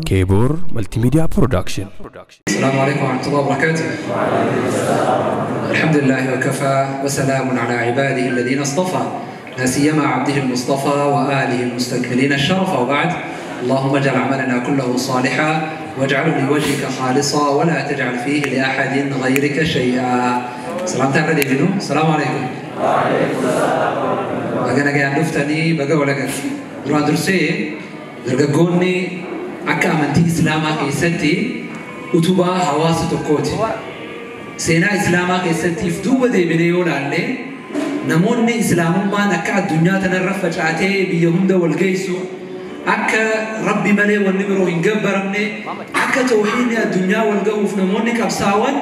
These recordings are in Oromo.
Kebor Multimedia Production. السلام عليكم ورحمة الله وبركاته. الحمد لله وكفى وسلام على عباده الذين اصطفى، لا سيما عبده المصطفى وآله المستكملين الشرف. وبعد، اللهم اجعل عملنا كله صالحا واجعله لوجهك خالصا ولا تجعل فيه لأحد غيرك شيئا. سلام تعالى. السلام عليكم. وعليكم السلام. Baga nagaan dhuftanii, baga walagan. Duraan dursee dargaggoonni akka amantii Islaamaa keessatti utubaa hawaasa tokkooti. Seenaa Islaamaa keessatti if duuba deebinee yoo laalle, namoonni Islaamummaan akka addunyaa tanarra facaatee biyya hunda wal geessu, akka Rabbi malee wanni biroo hin gabbaramne, akka tawhiidni addunyaa wal gahuuf namoonni qabsaa'an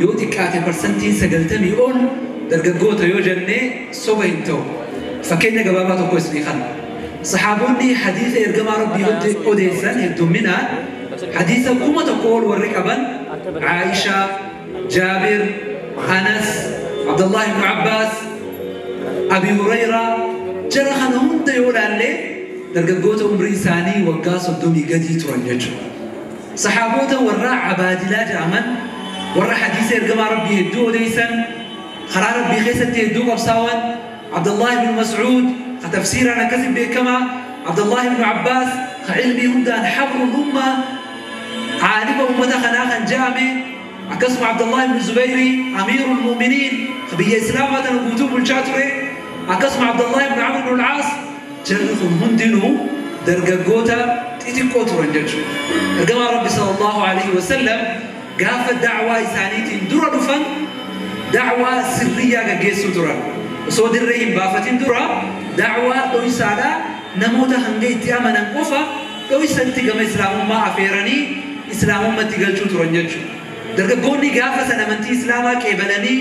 yoo xiqqaate 90% ol dargaggoota yoo jennee soba hin ta'u. Fakkeenya gabaabaa tokko isinii kenna. Saxaaboonni hadiisa ergamaa Rabbii odeessan hedduminaan hadiisa 1000 ol warri qaban Aisha, Jaabir, Anas, Abdullah ibn Abbas, Abi Hurayra, jara kana hunda yoo laalle dargaggoota umrii isaanii waggaa 30 gadii turan jechuudha. Saxaaboota warra abaadilaa jedhaman, warra hadiisa ergamaa Rabbii hedduu odeessan, karaa Rabbii keessatti hedduu qabsaa'an, Abdullah ibn Mas'ud تفسيرا كذب بكما عبد الله بن عباس علمي هدان حبر الأمة عالم أمة خناخا جامع عكسم عبد الله بن الزبير أمير المؤمنين خبي إسلامة الكتب الشاطرة عكسم عبد الله بن عمرو بن العاص جرخ هندنو درجوتا تيتكوتو رنجج الجماعة ربي صلى الله عليه وسلم قاف الدعوة إسانيتي درا دفن دعوة سرية جيسو درا وصود الرئيم بافتين درا دعوة دويسالا نموتا هنجيتي أمنا قفا دويسانتي كما إسلام ما أفيراني إسلام ما تقلشو ترنججو درقوني قافة سنمنتي إسلاما كيبلاني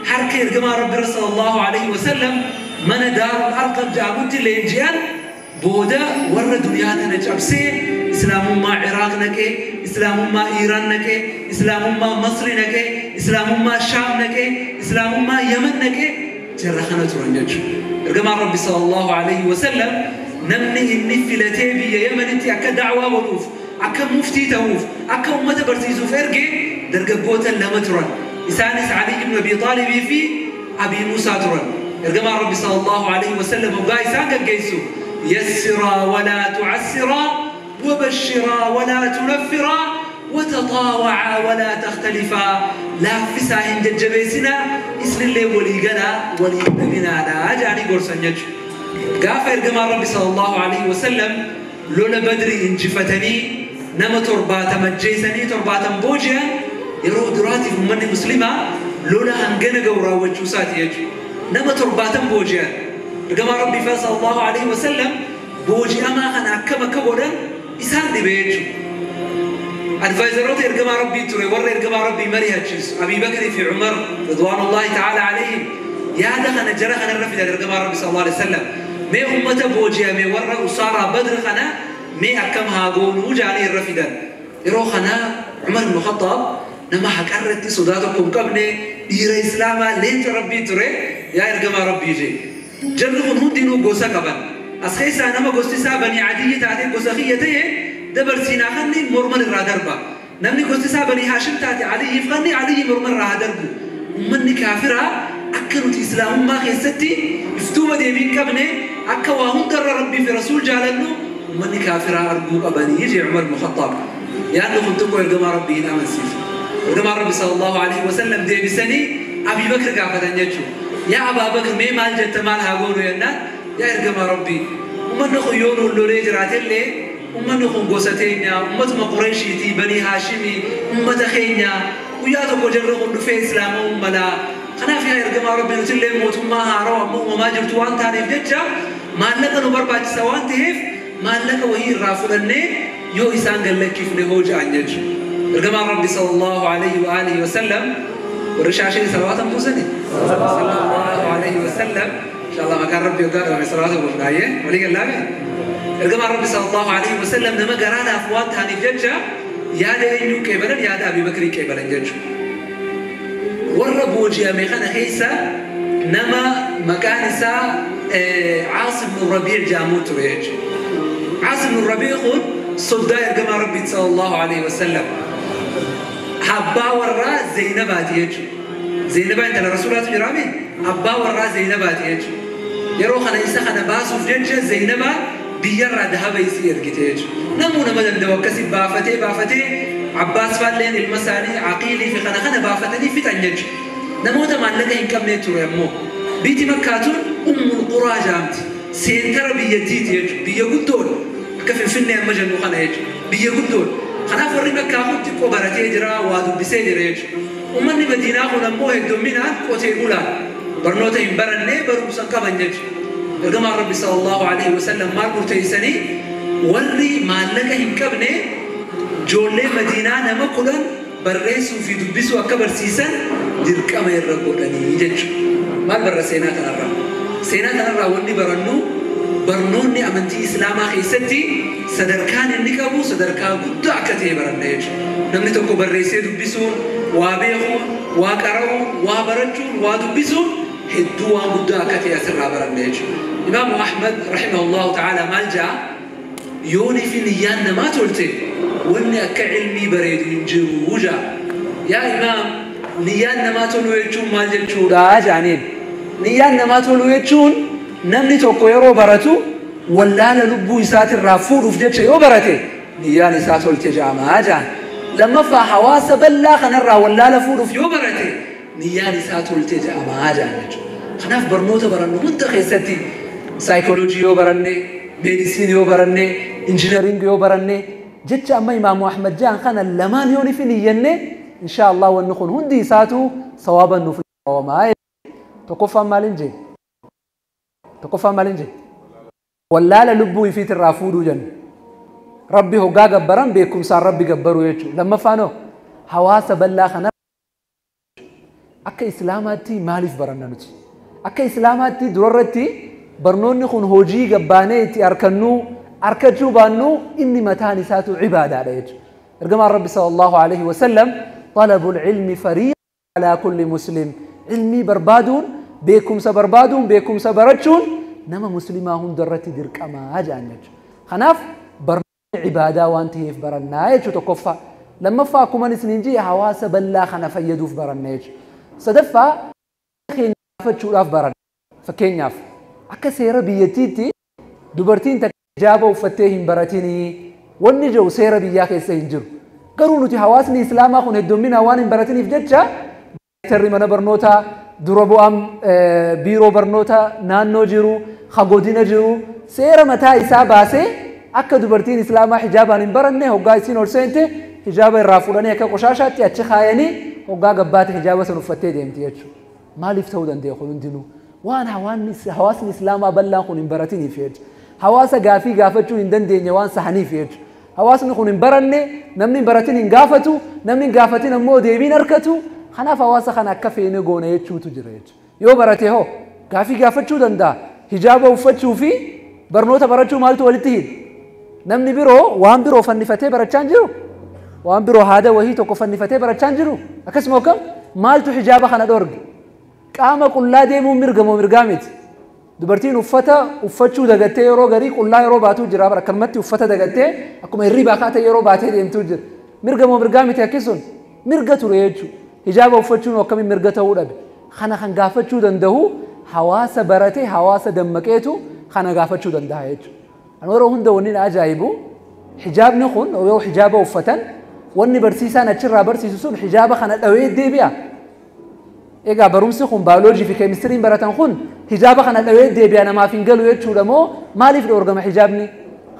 حركة إرقما ربي صلى الله عليه وسلم من دار الأرقم جابوتي لينجيان بودا ور دنيانا نجابسي إسلام ما عراق نكي، إسلام ما إيران نكي، إسلام ما مصر نكي، إسلام ما شام نكي، إسلام ما يمن نكي جرخنا ترنججو. إرقما ربي صلى الله عليه وسلم نمني إني فلتي بي يمن انتي أكا دعوة ولوف أكا مفتي توف أكا أمة برسيسو فرقي درقا قوتا لما ترن إسانس علي بن أبي طالب في أبي موسى ترن. إرقما ربي صلى الله عليه وسلم وقا إسان قيسو يسرا ولا تعسرا وبشرا ولا تنفرا وتطاوعا ولا تختلفا لا فسا هند الجبيسنا اسم الله ولي قلا ولي بنا لا أجاني قرصن يجو. قاف إرقما ربي صلى الله عليه وسلم لولا بدري انجفتني نما ترباتا مجيسني ترباتا بوجيا يرو دراتي في من مسلمة لولا هنجنق وراوجوساتي يجو نما ترباتا بوجيا. إرقما ربي صلى الله عليه وسلم بوجي أما أنا كما كبودا إسان دي بيجو أدفايزروت إرقما ربي تري ور إرقما ربي مريها تشيس أبي بكر في عمر رضوان الله تعالى عليهم يا دخنا جرخنا الرفد إرقما ربي صلى الله عليه وسلم مي أمة بوجيا مي ور أسارة بدر خنا مي أكم هاقون وجاني الرفدا يروخنا عمر بن الخطاب نما حكرت صداتكم قبل دير إسلاما لين ربي تري يا إرقما ربي جي جرخن هندنو قوسا قبل أسخيسا نما قوستيسا بني عدي تاتي قوسخيتي دبر سينا خني مرمن الرادربا نمني قوستيسا بني هاشم تاتي علي يفغني علي مرمن الرادربو أمني كافرة أكنت إسلام ما خيستي افتوما ديبين كبني أكا وهم در ربي في رسول جالنو أمني كافرة أرجو أبني يجي عمر بن الخطاب لأنه كنتم إرقما ربي هنا من سيف إرقما ربي صلى الله عليه وسلم ديبي سني أبي بكر كافة يجو يا أبا بكر مي مال جت مال هاقولو ينا يا إرقما ربي ومن نخو يونو اللولي جراتلي ومن نخو قوستينا أمة قريشيتي بني هاشمي أمة خينا ويا تكو جرخو في إسلام أمنا خنا فيها إرقما ربي نتلي موت ما هارو مو ما جرتو وان تعرف جتشا ما لك نبر سوان تهف ما لك وهي الرافلني يو إسان قال لك كيف نهوج عن جج إرقما ربي صلى الله عليه وآله وسلم والرشاشين صلوات موسني صلى الله عليه وسلم إن شاء الله ما كان ربي وقال من صلواته وفنايه ولي قال لا إرقما ربي صلى الله عليه وسلم نما قرانا أفوات هاني ججا يا لأنيو كيبلا يا أبي بكر كيبلا جج وربو جامعنا خيسا نما مكان سا عاصم بن ربيع جاموت ريج. Aas ibn Rabii kun soddaa ergamaa Rabbii sallallahu alaihi wasallam. Abbaa warraa Zeynabaati jechuudha. Zeynabaa intala Rasuulaatu jiraame abbaa warraa Zeynabaati jechuudha. Yeroo kana isa kana baasuuf jecha Zeynabaa biyyarraa dahaba isii ergite jechuudha. Namuu nama danda'u akkasii baafatee baafatee Abbaas faalleen ilma isaanii Aqiilii fi kana kana baafatanii fixan jechuudha. Namoota maallaqa hin qabne ture ammoo biiti Makkaatuun Ummul Quraa jedhamti. Seentara biyyattiiti jechuudha. Biyya guddoodha. Akka Finfinnee amma jennu kana jechuudha. Biyya guddoodha. Kanaaf warri Makkaa kun xiqqoo baratee jira, waa dubbisee jira jechuudha. Uummanni Madiinaa kun ammoo hedduminaan qotee bulaa. Barnoota hin baranne barumsa hin qaban jechuudha. Ergamaan Rabbi sallallahu alaihi wasallam maal murteessanii warri maallaqa hin qabne ijoollee Madiinaa nama 10 barreessuu fi dubbisuu akka barsiisan dirqama irra godhanii jechuudha. Maal barra seenaa kanarraa? Seenaa kanarraa wanni barannu barnoonni amantii Islaamaa keessatti sadarkaan inni qabu sadarkaa guddaa akka ta'e baranna jechuudha. Namni tokko barreessee dubbisuun, waa beekuun, waa qara'uun, waa barachuun, waa dubbisuun hedduu waan guddaa akka ta'e asirraa baranna jechuudha. Imaamu Ahmad rahimahullahu ta'ala maal ja'a? Yoonii fi niyyaan namaa tolte wanni akka ilmii bareedu hin jiru ja'a. Yaa imaam, niyyaan namaa toluu jechuun maal jechuudha jaaniin. Niyyaan namaa toluu jechuun namni tokko yeroo baratu wallaala lubbuu isaatirraa fuudhuuf jecha yoo barate niyyaan isaa tolte ja'amaa ja'an. Lammaffaa hawaasa bal'aa kanarraa wallaala fuudhuuf yoo barate niyyaan isaa tolte ja'amaa ja'an jechuudha. Kanaaf barnoota barannu hunda keessatti saayikooloojii yoo baranne, meedisiin yoo baranne, injiinaringii yoo baranne jecha amma Imaamu Ahmad ja'an kana lamaan yoo ni niyyanne insha Allah wanni kun hundi isaatu sawaaban nuuf waamamaa. Tokkoffaan maaliin jee? Tokkoffaan maaliin jee? Wallaala lubbuu ifiitirraa fuudhuu jenna. Rabbi hoggaa gabbaran beekumsaan Rabbi gabbaruu jechuudha. Lammaffaan hoo hawaasa bal'aa kana akka Islaamaatti maaliif baranna nuti? Akka Islaamaatti durarratti barnoonni kun hojii gabbaanee itti harkannuu harkachuu baannu inni mataan isaatu ibaadaadha jechuudha. Ergamaan Rabbi sallallahu alaihi wasallam talabul ilmi fariiqa alaa kulli muslim. Ilmii barbaaduun beekumsa barbaaduun beekumsa barachuun nama muslimaa hundarratti dirqamaa jedhan jechuudha. Kanaaf barnoonni ibaadaa waan ta'eef barannaa jechuudha tokkoffaa. Lammaffaa akkuma isiniin jee hawaasa bal'aa kana fayyaduuf baranna jechuudha. Sadaffaa keenya gaafachuudhaaf baranna. Fakkeenyaaf akka seera biyyattiitti dubartiin takka hijaaba uffattee hin baratinii wanni jiru seera biyyaa keessa hin jiru. Garuu nuti hawaasni Islaamaa kun hedduminaan waan hin baratiniif jecha Tarri mana barnootaa dura bu'aan biiroo barnoota naannoo jiru, godina jiru seera mataa isaa baasee akka dubartiin Islaamaa hijaabaan hin baranne hoggaa isiin ol seente hijaaba irraa fuudhanii akka qoshaashaatti achi kaayanii hoggaa gabbaate hijaaba san uffattee deemti jechuudha. Maaliif ta'uu danda'e kun hundinuu? Waan hawaasni Islaamaa bal'aan kun hin baratiniif jechuudha. Hawaasa gaafii gaafachuu hin dandeenye waan sahaniif jechuudha. Hawaasni kun hin baranne, namni hin baratin hin gaafatu, namni hin gaafatin ammoo deebiin harkatu. Kanaaf hawaasa kana akka feene goona jechuutu jira jechuudha. Yoo barate hoo gaafii gaafachuu danda'a. Hijaaba uffachuu fi barnoota barachuu maaltu walitti hidha? Namni biroo waan biroo fannifatee barachaa hin jiru. Waan biroo haada wahii tokko fannifatee barachaa hin jiru. Akkasuma akkam maaltu hijaaba kana dhorge? Qaama qullaa deemuun mirga moo mirgaa miti? Dubartiin uffata uffachuu dagattee yeroo garii qullaa yeroo baatuu jira. Akkanumatti uffata dagattee akkuma hirribaa kaatee yeroo baatee deemtuu jira. Mirga moo mirgaa miti akkasuun mirga ture jechuudha. Hijaaba uffachuun akkamiin mirga ta'uu dhabe? Kana kan gaafachuu danda'u hawaasa barate hawaasa dammaqeetu kana gaafachuu danda'a jechuudha. Ani yeroo hunda wanni na ajaa'ibu hijaabni kun yoo hijaaba uffatan wanni barsiisaan achirraa barsiisu sun hijaaba kana dhawee deebi'a. Egaa barumsi kun baayoloojii fi keemistiriin baratan kun hijaaba kana dhawee deebi'a namaaf hin galu jechuudha moo maaliif dhoorgama hijaabni?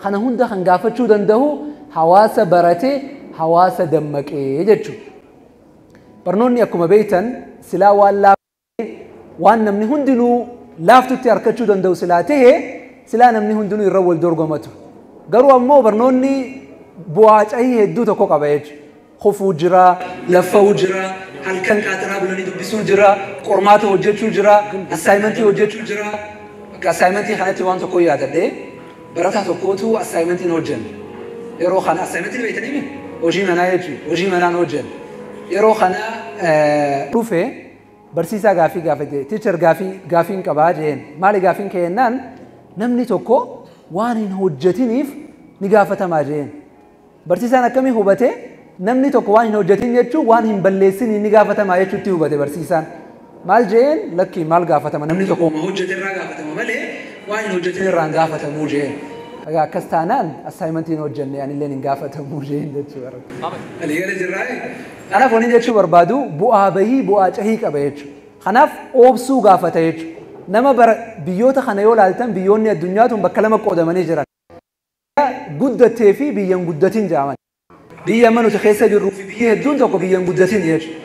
Kana hunda kan gaafachuu danda'u hawaasa barate hawaasa dammaqee jechuudha. Barnoonni akkuma beektan silaa waan laafee waan namni hundinuu laaftutti harkachuu danda'u silaa ta'e silaa namni hundinuu irra wal dorgomatu. Garuu ammoo barnoonni bu'aa cahii hedduu tokko qaba jechuudha. Kufuu jira, laffa'uu jira, halkan qaataraa bulanii dubbisuu jira, qormaata hojjechuu jira, assaayimentii hojjechuu jira. Akka assaayimentii kanatti waan tokko yaadadhee barataa tokkootu assaayimentiin hojjenne. Yeroo kana assaayimentiin beektanii hojii manaa jechuudha. Hojii manaan hojjenne. Yeroo kana dhufe barsiisaa gaafii gaafate, tiichar gaafiin qabaa jeen. Maali gaafiin kee jennaan namni tokko waan hin hojjetiniif Ni gaafatamaa jeen. Barsiisaan akkamii hubate namni tokko waan hin hojjetin jechuun waan hin balleessin ni gaafatamaa jechuutti hubate barsiisaan. Maal jeen lakkii maal gaafatama namni tokko hojjete irraa gaafatama malee waan hin hojjetin irraa hin gaafatamuu jeen. Egaa akkas taanaan assaayimentii hin hojjenne anillee hin gaafatamuu jeen jechuudha. Aliigala jirraa. Kanaaf wanni jechuu barbaadu bu'aa bahii bu'aa cahii qaba jechuudha. Kanaaf oobsuu gaafata jechuudha. Nama bara biyyoota kana yoo ilaaltan biyyoonni addunyaa tun bakka lama qoodamanii jiran. Guddattee fi biyya hin guddatin jedhaman. Biyya amma nuti keessa jirruu fi biyya hedduun tokko biyya hin guddatin jechuudha.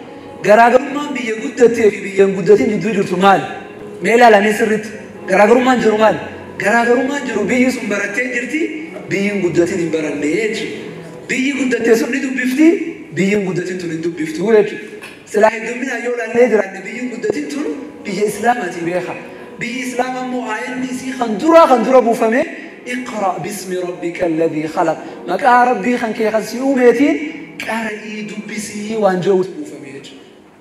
Garaagarummaan biyya guddattee fi biyya hin guddatin jidduu jirtu maali? Mee ilaalamee sirriitti. Garaagarummaan jiru maali? Garaagarummaan jiru biyyi sun barattee jirti, biyyi hin guddatin hin baranne jechuudha. Biyyi guddattee sun ni dubbifti, biyyi hin guddatin tun hin dubbiftu jechuudha. Silaa heddumminaan yoo ilaallee jiraanne biyyi hin guddatin tun biyya Islaamaati beeka. Biyyi Islaamaa immoo aayanni isii kan dura buufame اقرأ باسم ربك الذي خلق. مقا ربي خان كي خان سيوميتين قرئي دبسي وان جوت بوفميج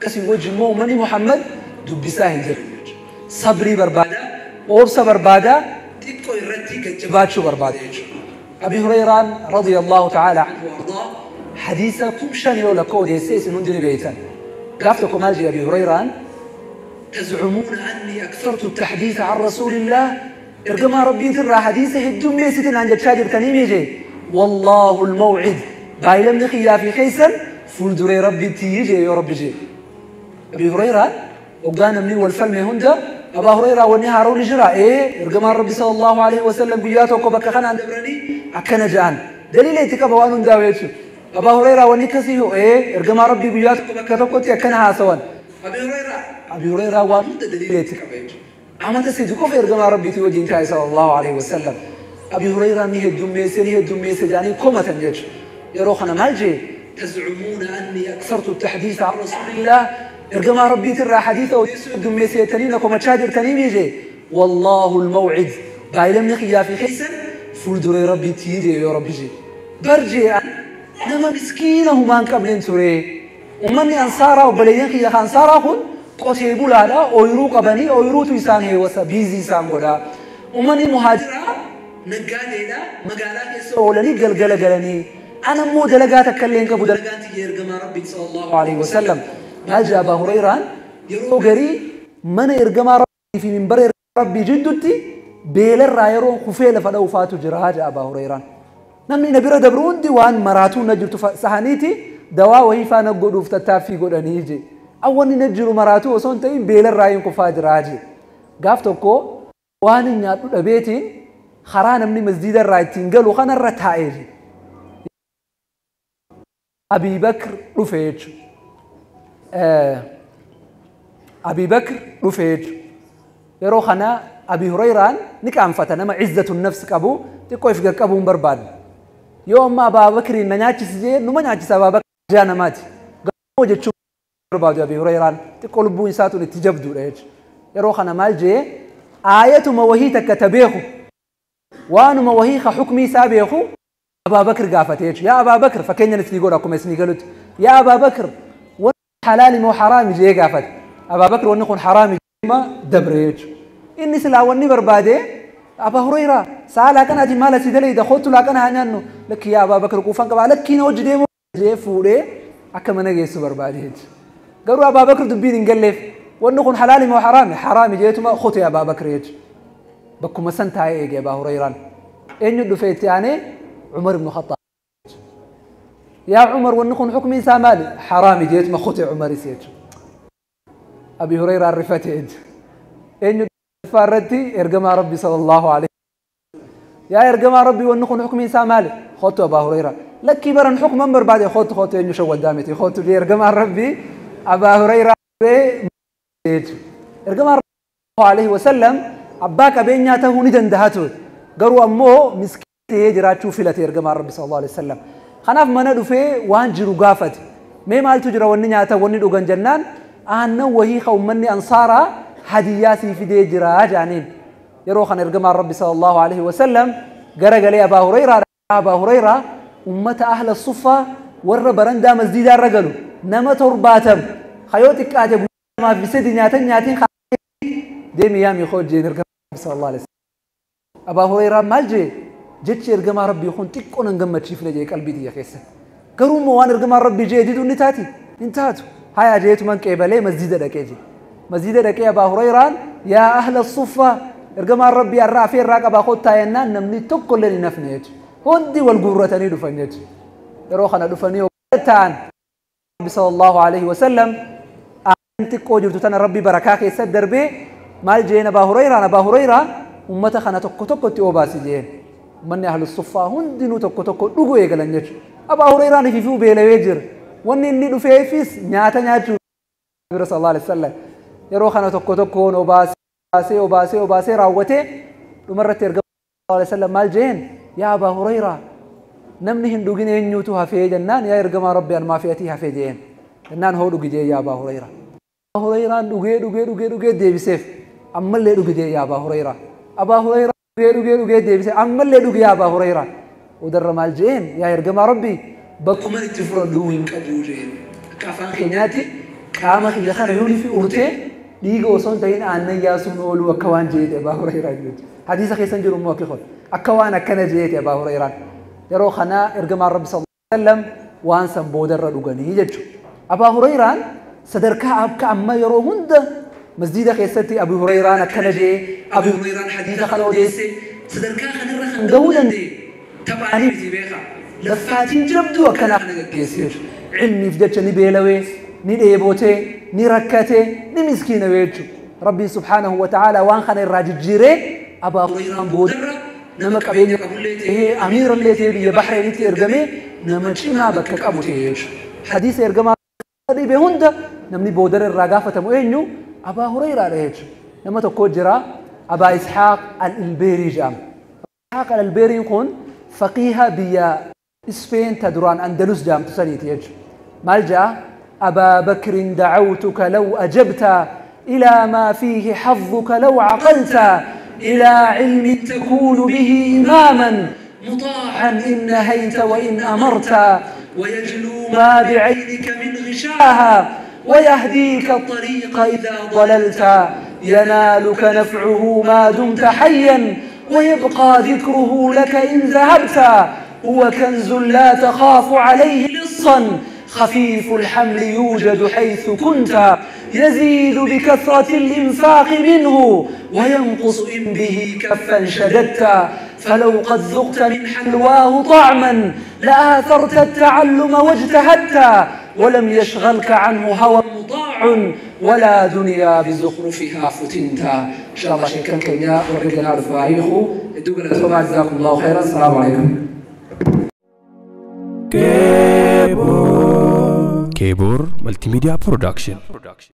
كسي وجه مؤمن محمد دبسا هنجر صبري بربادا وبس بربادا تيكو يرتي كجباتشو بربادا. أبي هريرة رضي الله تعالى عنه وأرضاه حديثكم شان يولا كود يسيس نندري بيتا قافتكم هاجي أبي هريرة تزعمون أني أكثرت التحديث عن رسول الله إرجما ربي ترى حديثه الدنيا ستن عند شاجر تنيمي جي والله الموعد بايلم نخيا في خيسا فولدري ربي تيجي يا ربي جي. أبي هريرة وقانا مني والفلم هندا أبا هريرة ونهارون جرا إيه إرجما ربي صلى الله عليه وسلم قياته وكبك خان عند برني أكن جان دليل يتكبر وانون داويتشو أبا هريرة ونكسيه إيه إرجما ربي قياته وكبك تقوتي أكنها سوان أبي هريرة وانون دليل يتكبر عملت سيدكو في إرجما ربي توجه إنتهى صلى الله عليه وسلم. أبي هريرة نيه الدمية يعني كومة تنجج يروحنا مالجي تزعمون أني أكثرت التحديث عن رسول الله إرجما ربي ترى حديثه الدمية تنين كومة شادر تنين يجي والله الموعد بايلم نخيا في خيسا فولدري ربي تيجي يا ربي جي برجي نما مسكينه ما قبل تري ومن أنصاره وبليين خيا أنصاره خن qotee bulaadha ooyiruu qabanii ooyiruutu isaan heewwasa biizii isaan godha. Uummanni muhaajiraa naggaadeedha magaalaa keessa oolanii galgala galanii ana immoo dalagaa takka illee hin qabu dalagaan tiyya ergamaa rabbii sallallahu alaihi wasallam. Maal jedha Abaa Hurayraan yeroo garii mana ergamaa rabbii fi minbara rabbii jidduutti beelarraa yeroo kufee lafa dha'uufaatu jira jedha Abaa Hurayraan. Namni na bira dabru hundi waan maraatuu na jirtu sahaniiti dawaa wayii faana godhuuf tattaaffii godhanii je. Awwanni na jiru maraatuu osoo hin ta'in beelarraa hin kufaa jiraa je. Gaaf tokko waan hin nyaadhu dhabeetiin karaa namni masjiida irraa ittiin galu kanarra taa'ee je. Abii Bakr dhufe jechuudha. Abii Bakr dhufe jechuudha. Yeroo kana Abii Hurayraan ni qaanfata nama izzatu nafs qabu xiqqoo if qaqqabuu hin barbaadne. Yoo amma Abaa Bakriin na nyaachisi jee numa nyaachisa Abaa Bakr jaa namaati. Gamoo jechuun barbaadu Abii Hurayraan xiqqoo lubbuun isaa tun itti jabduudha jechuudha. Yeroo kana maal jee aayatuma wahii takka ta beeku waanuma wahii ka xukmii isaa beeku Abaa Bakr gaafate jechuudha. Yaa Abaa Bakr fakkeenya isinii godha akkuma isinii galutti. Yaa Abaa Bakr wanni halaali moo haraami jee gaafate. Abaa Bakr wanni kun haraami ma dabre jechuudha. Inni silaa wanni barbaade Abaa Hurayraa sa'a laaqanaatiin maal asii dalayda kootu laaqana haa nyaannu lakki yaa Abaa Bakr quufan qabaa lakki na hojii deemu jee fuudhee akka mana geessu barbaade jechuudha. Garuu Abaa Bakr dubbiin hin galleef wanni kun halaali moo haraami haraami jeetuma kotee Abaa Bakr jechuudha. Bakkuma san taa'ee eege Abaa Hurayraan. Eenyu dhufee itti aanee Umar ibn Khattaab. Yaa Umar wanni kun xukmiin isaa maali? Haraami jeetuma kotee Umaris jechuudha. Abii Hurayraan rifate jechuudha. Eenyu irratti ergamaa Rabbi sallallahu alaihi yaa ergamaa Rabbi wanni kun xukmiin isaa maali? Kottu Abaa Hurayraa. Lakkii baran xukman barbaade kottu kottu eenyu shawwaddaa miti kottu jee ergamaan Rabbi Abaa Hurayraa jechuudha. Ergamaan Rabbi alaihi wasallam abbaa qabeenyaa ta'uu ni danda'a ture. Garuu ammoo miskiina ta'ee jiraachuu filate ergamaan Rabbi sallallahu alaihi wasallam. Kanaaf mana dhufee waan jiru gaafate. Mee maaltu jira wanni nyaata wanni dhugan jennaan aannan wahii ka uummanni ansaaraa hadiyyaa sii fidee jira jaaniin. Yeroo kana ergamaan Rabbi sallallahu alaihi wasallam garagalee Abaa Hurayraa Abaa Hurayraa uummata ahla suffaa warra barandaa masjiidaa irra galu nama 70 hayoo xiqqaate guyyaa fi sadi nyaatan nyaatiin deemi yaami hojjeen ergamaan Rabbi sallallahu alaihi wasallam. Abaa Hurayraa maal jee Jechi ergamaa Rabbii kun xiqqoo nan gammachiifne jee qalbii tiyya keessatti. Garuu immoo waan ergamaan Rabbii jee diduun ni taati? Hin taatu. Haya jeetuman qeebalee masjida dhaqee jee. Masjida dhaqee Abaa Hurayraan yaa ahla suffaa ergamaan Rabbii har'a afeerraa qabaa kottaa jennaan namni tokko illee hin hafne jechuudha. Hundi wal guurratanii dhufan jechuudha. Yeroo kana dhufanii ta'an Rabbi sallallahu alaihi wasallam aannan xiqqoo jirtu tana Rabbi barakaa keessatti darbee maal jeen Abaa Hurayraan Abaa Hurayraa ummata kana tokko tokkotti obaasi jeen. Ummanni ahlu suffaa hundinuu tokko tokko dhuguu eegalan jechuudha. Abaa Hurayraan ififuu beelawee jira. Wanni inni dhufeefis nyaata nyaachuu bira sallallahu alaihi wasallam. Yeroo kana tokko tokkoon obaasee obaasee obaasee raawwatee dhumarratti erga sallallahu alaihi wasallam maal jeen yaa Abaa Hurayraa namni hin dhugin eenyutu hafee jennaan yaa ergamaa Rabbi anumaa fe'atii hafee jeen jennaan hoo dhugi jee yaa Abaa Hurayraa. Abaa Hurayraan dhugee dhugee dhugee dhugee deebiseef ammallee dhugi jee yaa Abaa Hurayraa. Abaa Hurayraa dhugee dhugee dhugee deebiseef ammallee dhugi yaa Abaa Hurayraa. Odarra maal jeen yaa ergamaa Rabbi bakkuma itti fudhadhuu hin qabu jeen. Akka afaan keenyaatti qaama kiyya kana yoo fi urtee dhiiga osoo hin ta'in aannan yaasuun ooluu akka waan jeete Abaa Hurayraan jechuudha. Hadiisa keessan jiru immoo akka kun akka waan akkana jeete Abaa Hurayraan. Yeroo kana ergamaan Rabbi sallallahu alaihi wasallam waan san boodarra dhuganii jechuudha. Abaa Hurayraan sadarkaa akka amma yeroo hunda masjida keessatti Abu Hurayraan akkana jee Abu Hurayraan hadiisa kana odeesse sadarkaa kanarra kan gahuu danda'e taphaanii miti beekaa. Laffaatiin jabduu akkanaa kana gaggeesse jechuudha. Ilmiif jecha ni beelawee, ni dheebotee, ni rakkatee, ni miskiinawee jechuudha. Rabbiin subhaanahu wa ta'ala waan kana irraa jijjiiree Abaa Hurayraan boodarra nama qabeenya qabullee ta'ee amiirallee ta'ee biyya Bahreenitti ergamee nama cimaa bakka qabu ta'e jechuudha. Hadiisa ergamaa dhibe hunda namni boodarra irraa gaafatamu eenyu Abaa Hurayraadha jechuudha. Nama tokko jira Abaa Isxaaq Al-Ilbeerii jedhama. Isxaaq Al-Ilbeeriin kun faqiiha biyya Ispeen ta duraan Andalus jedhamtu saniiti jechuudha. Maal jedha? أبا بكر دعوتك لو أجبت إلى ما فيه حظك لو عقلت إلى علم تكون به إماما مطاعا إن نهيت وإن أمرت ويجلو ما بعينك من غشاها ويهديك الطريق إذا ضللت ينالك نفعه ما دمت حيا ويبقى ذكره لك إن ذهبت هو كنز لا تخاف عليه لصا خفيف الحمل يوجد حيث كنت يزيد بكثرة الإنفاق منه وينقص إن به كفا شددت فلو قد ذقت من حلواه طعما لآثرت التعلم واجتهدت ولم يشغلك عنه هوى مطاع ولا دنيا بزخرفها فتنت. إن شاء الله شكرا كينا ورقنا رفاعيخو جزاكم الله خيرا. السلام عليكم. Kebor Multimedia Production.